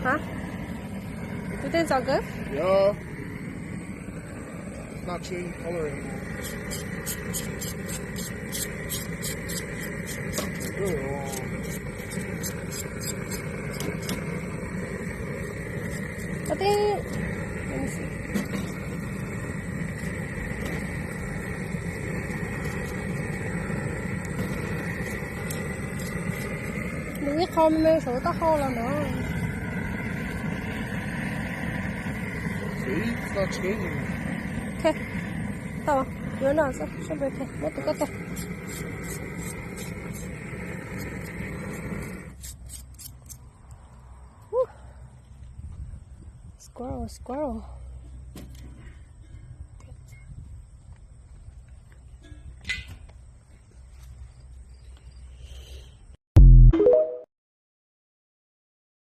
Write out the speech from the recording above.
Hả? Tus tej ntxov nkawd? Yeah. It's not changing color anymore. Tus tej, let me see. Nws ib qho me me saum taub hau los no. See, it's not changing. Okay. Tau, yuav no xwb, siempre okay. Muab tus koj tag. Woo. Squirrel, squirrel.